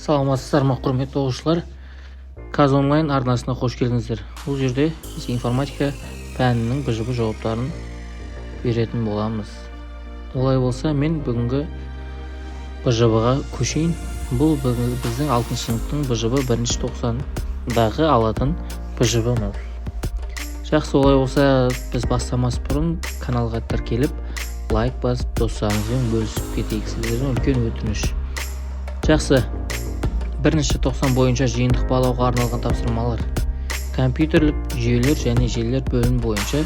Саламатсыздар ма, құрметті оқушылар! КазОнлайн арнасына қош келдіңіздер. Бұл жерде біз информатика пәнінің БЖБ жауаптарын беретін боламыз. Олай болса, мен бүгінгі БЖБ-ға көшейін. Бұл біздің 6 сыныптың БЖБ бірінші тоқсандағы алатын БЖБ-мыз. Жақсы, олай болса, біз бастамас бұрын каналға тіркеліп, лайк басып, достарыңызбен бөлісіп кетейік. Сіздерден үлкен өтініш. Жақсы, бірінші тоқсан бойынша жиынтық бағалауға арналған тапсырмалар. Компьютерлік жүйелер және желілер бөлімі бойынша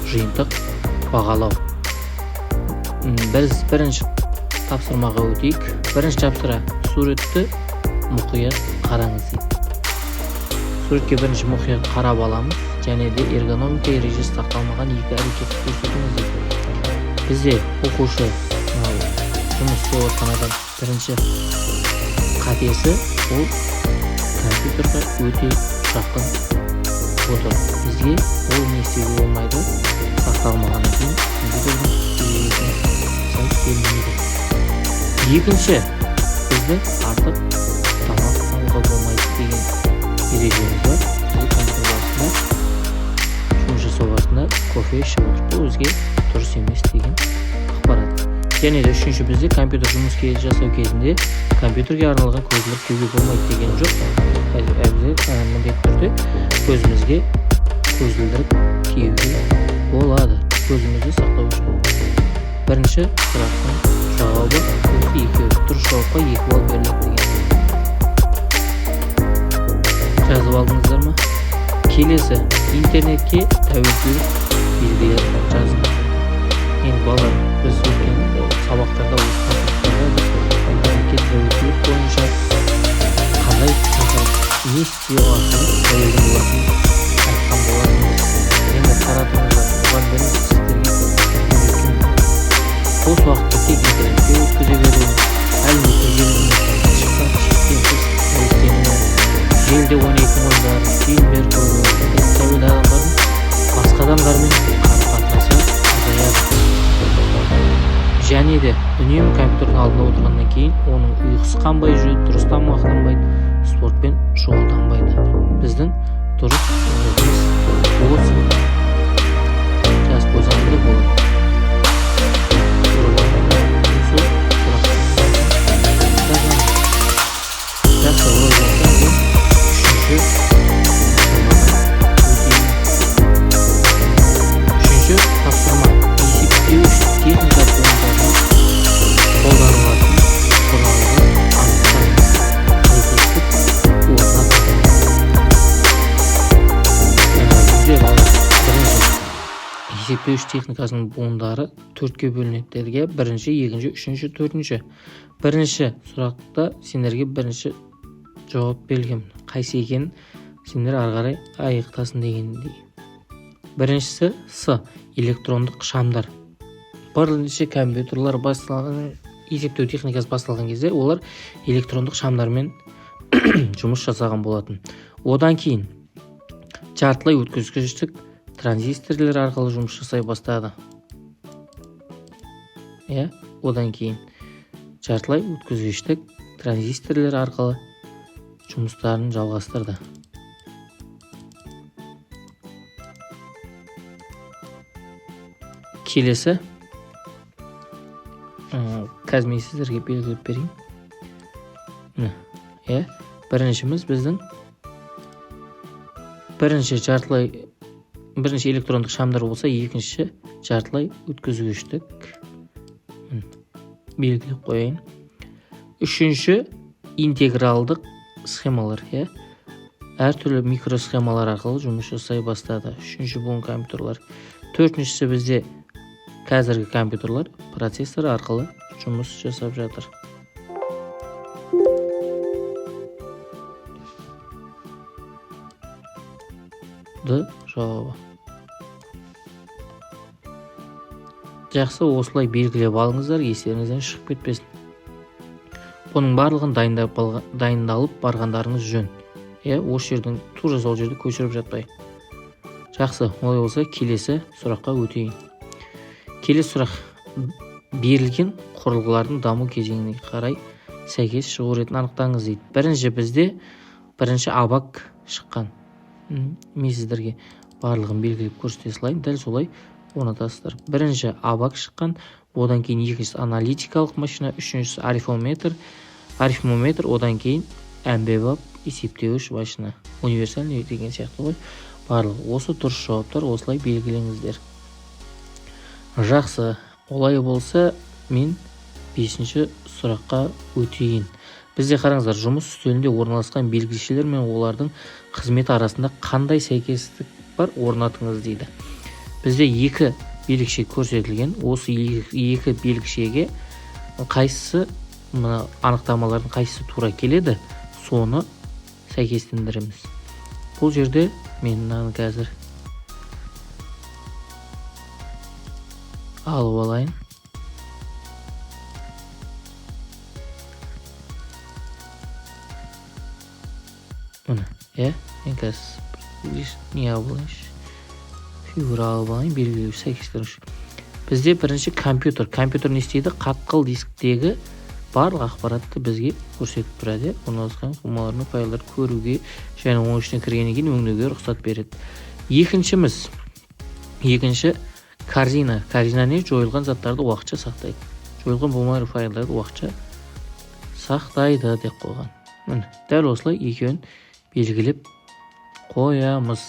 жиынтық бағалау. Біз бірінші тапсырмаға өтейік. Бірінші тапсырма: суретті мұқият қараңыз дейді. Суретке бірінші мұқият қарап аламыз және де эргономика ережесі сақталмаған екі әрекетті көрсетіңіз дейді. Бізде оқушы, мынау жұмыс істеп отқан адам, бірінші қатесі: ол компьютерға өте жақын отыр. Бізге ол не істеуге болмайды, сақталмағаннан кейін компьютердің ережесіне сай келмейді. Екінші, бізді артық тамақ алуға болмайды деген ережеміз бар. Біз компьютер барысында, жұмыс жасау барысында кофе ішіп отырып, бұл бізге дұрыс емес деген ақпарат. Және де үшінші, бізде компьютер жұмыс жасау кезінде компьютерге арналған көзілдірік киюге болмайды деген жоқ. Бізде міндетті түрде көзімізге көзілдірік киюге болады, көзімізді сақтау үшін. Бірінші сұрақтың жауабы осы екеуі. Дұрыс жауапқа 2 балл беріледі деген. Жазып алдыңыздар ма? Келесі, интернетке тәуелділік белгілерін жазыңыз. Енді, балалар, біз өткен сабақтарда осы тақырыптарда біз интернетке тәуелділік бойынша қандай тақырып, не істеу арқылы тәуелді болатынын айтқан болатынбыз. Енді қаратыңыздар, мұғалімдеріңіз сіздерге үйреткен: бос уақытты тек интернетте өткізе беру, әлеуметтік желінің шектен тыс әуестену, желіде ойнайтын ойындар, фильмдер көру. Интернет тәуелді адамдардың басқа адамдармен қарым қатынасы азаяды және де үнемі компьютердің алдында отырғаннан кейін оның ұйқысы қанбай жүреді, дұрыс тамақтанбайды, спортпен шұғылданбайды. Біздің дұрыс жауабымыз осы, жазып қойсаңыз да болады. Сол сұрақты жазамыз. Жақсы, олай болса, мен үшінші тапсырмаға өтейін. Үшінші тапсырма: есептеуіш техника буындарына қолданылатын құралды анықтаңыз, сәйкестік орнатыңыз. Бізде, балалар, бірінші есептеуіш техникасының буындары төртке бөлінеді дедік, иә: бірінші, екінші, үшінші, төртінші. Бірінші сұрақта сендерге бірінші жауап берілген, қайсы екенін сендер ары қарай аяқтасын дегендей. Біріншісі с, электрондық шамдар. Бірінші компьютерлар басталған, есептеу техникасы басталған кезде олар электрондық шамдармен жұмыс жасаған болатын. Одан кейін жартылай өткізгіштік транзисторлер арқылы жұмыс жасай бастады, иә. Одан кейін жартылай өткізгіштік транзисторлер арқылы жұмыстарын жалғастырды. Келесі, қазір мен сіздерге белгілеп берейін. Міне, иә, біріншіміз біздің бірінші жартылай, бірінші электрондық шамдар болса, екінші жартылай өткізгіштік. Міне, белгілеп қояйын. Үшінші интегралдық схемалар, иә, әртүрлі микросхемалар арқылы жұмыс жасай бастады үшінші буын компьютерлар. Төртіншісі бізде қазіргі компьютерлар процессор арқылы жұмыс жасап жатыр. Д жауабы. Жақсы, осылай белгілеп алыңыздар, естеріңізден шығып кетпесін. Бұның барлығын дайындалып барғандарыңыз жөн, иә, осы жерден тура сол жерді көшіріп жатпай. Жақсы, олай болса, келесі сұраққа өтейін. Келесі сұрақ: берілген құрылғылардың даму кезеңіне қарай Сәйкес шығу ретін анықтаңыз дейді. Бірінші бізде бірінші абак шыққан. Мен сіздерге барлығын белгілеп көрсете салайын, дәл солай орнатасыздар. Бірінші абак шыққан, одан кейін екіншісі аналитикалық машина, үшіншісі арифмометр, одан кейін әмбебап есептеуіш машина, универсальный деген сияқты ғой. Барлығы осы дұрыс жауаптар, осылай белгілеңіздер. Жақсы, олай болса мен бесінші сұраққа өтейін. Бізде қараңыздар, жұмыс үстелінде орналасқан белгішелер мен олардың қызметі арасында қандай сәйкестік бар, орнатыңыз дейді. Бізде екі белгіше көрсетілген. Осы екі белгішеге қайсысы, мына анықтамалардың қайсысы тура келеді, соны сәйкестендіреміз. Бұл жерде мен мынаны қазір алып алайын. Міне, иә, мен қазір не алып алайыншы, фигура алып алайын, белгілеу сәйкестендіру. Бізде бірінші компьютер. Компьютер не істейді? Қатқыл дисктегі барлық ақпаратты бізге көрсетіп тұрады, орналасқан қоймалар мен файлдарды көруге және оның ішіне кіргеннен кейін өңдеуге рұқсат береді. Екіншіміз, екінші корзина. Корзина не? Жойылған заттарды уақытша сақтайды. Жойылған болмаған файлдарды уақытша сақтайды деп қойған. Міне, дәл осылай екеуін белгілеп қоямыз.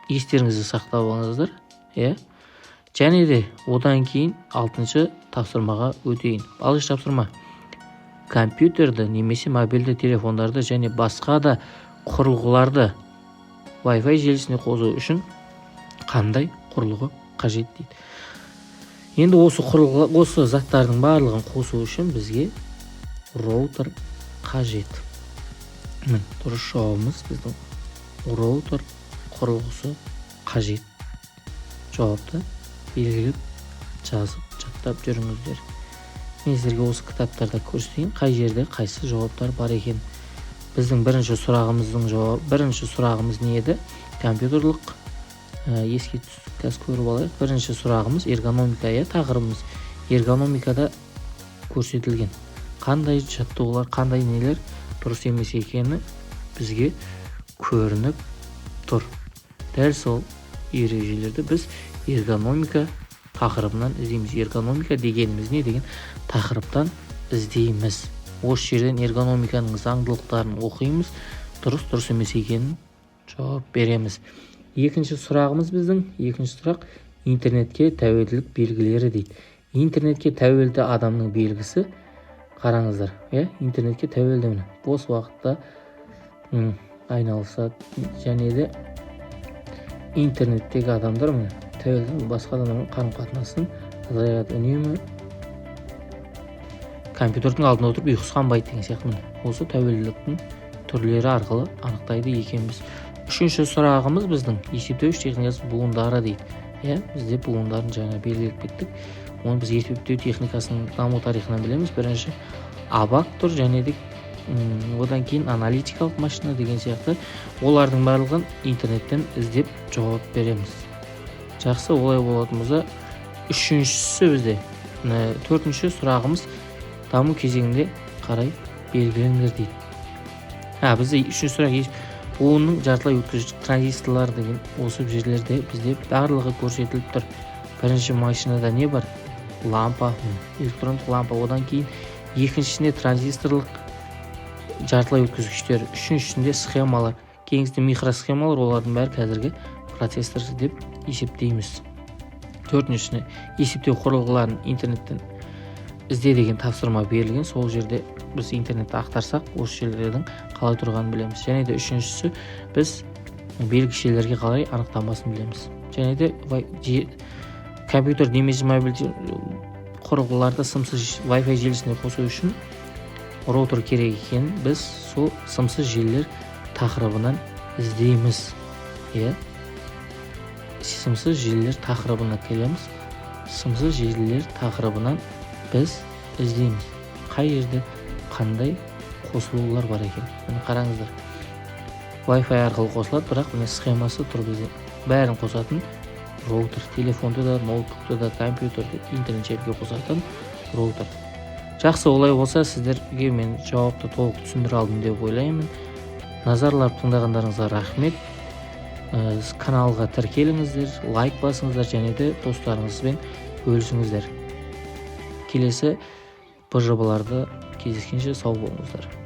Естеріңізде сақтап алыңыздар, иә. Және де одан кейін алтыншы тапсырмаға өтейін. Алтыншы тапсырма. Компьютерді немесе мобильді телефондарды және басқа да құрылғыларды Wi-Fi желісіне қосу үшін қандай құрылғы қажет дейді. Енді осы құрылғы, осы заттардың барлығын қосу үшін бізге роутер қажет. Міне, дұрыс жауабымыз біздің роутер құрылғысы қажет. Жауапты белгілеп жазып жаттап жүріңіздер. Мен сіздерге осы кітаптарда көрсетейін, қай жерде қайсы жауаптар бар екен. Біздің бірінші сұрағымыздың жауабы, бірінші сұрағымыз не еді? Компьютерлік, еске қазір көріп алайық. Бірінші сұрағымыз эргономика, иә, тақырыбымыз эргономикада көрсетілген. Қандай жаттығулар, қандай нелер дұрыс емес екені бізге көрініп тұр. Дәл сол ережелерді біз эргономика тақырыбынан іздейміз. Эргономика дегеніміз не деген тақырыптан іздейміз. Осы жерден эргономиканың заңдылықтарын оқимыз, дұрыс, дұрыс емес екенін жауап береміз. Екінші сұрағымыз біздің, екінші сұрақ интернетке тәуелділік белгілері дейді. Интернетке тәуелді адамның белгісі, қараңыздар, иә, интернетке тәуелді, міне, бос уақытта айналысады, және де интернеттегі адамдар міне тәуелді, басқа адамдармен қарым-қатынасын азаяды, үнемі компьютердің алдында отырып ұйқысы қанбайды деген сияқты. Міне, осы тәуелділіктің түрлері арқылы анықтайды екенбіз. Үшінші сұрағымыз біздің есептеуіш техникасы буындары дейді. Иә, бізде буындарын жаңа белгілеп кеттік. Оны біз есептеу техникасының даму тарихынан білеміз. Бірінші абак тұр, және де одан кейін аналитикалық машина деген сияқты. Олардың барлығын интернеттен іздеп жауап береміз. Жақсы, олай болатын болса, үшіншісі бізде, төртінші сұрағымыз даму кезеңінде қарай белгілеңдер дейді. Бізде үшінші сұрақ буынның жартылай өткізгіш транзисторлар деген осы жерлерде бізде барлығы көрсетіліп тұр. Бірінші машинада не бар? Лампа, электрондық лампа. Одан кейін екіншісінде транзисторлық жартылай өткізгіштер, үшіншісінде схемалар, кейінгісінде микросхемалар, олардың бәрі қазіргі процессор деп есептейміз. Төртіншісіне есептеу құрылғыларын интернеттен ізде деген тапсырма берілген. Сол жерде біз интернетті ақтарсақ, осы жерлердің қалай тұрғанын білеміз. Және де үшіншісі біз белгішелерге қалай анықтамасын білеміз. Және де компьютер немесе мобильді құрылғыларды сымсыз Wi-Fi желісіне қосу үшін роутер керек екенін біз сол сымсыз желілер тақырыбынан іздейміз. Иә, сымсыз желілер тақырыбына келеміз. Сымсыз желілер тақырыбынан біз іздейміз, қай жерде қандай қосылулар бар екен. Міне қараңыздар, Wi-Fi арқылы қосылады, бірақ міне схемасы тұр бізде. Бәрін қосатын роутер, телефонды да, ноутбукты да, компьютерді интернет желіге қосатын роутер. Жақсы, олай болса, сіздерге мен жауапты толық түсіндіре алдым деп ойлаймын. Назарларып тыңдағандарыңызға рахмет. Каналға тіркеліңіздер, лайк басыңыздар және де достарыңызбен бөлісіңіздер. Келесі БЖБ-ларды кездескенше сау болыңыздар.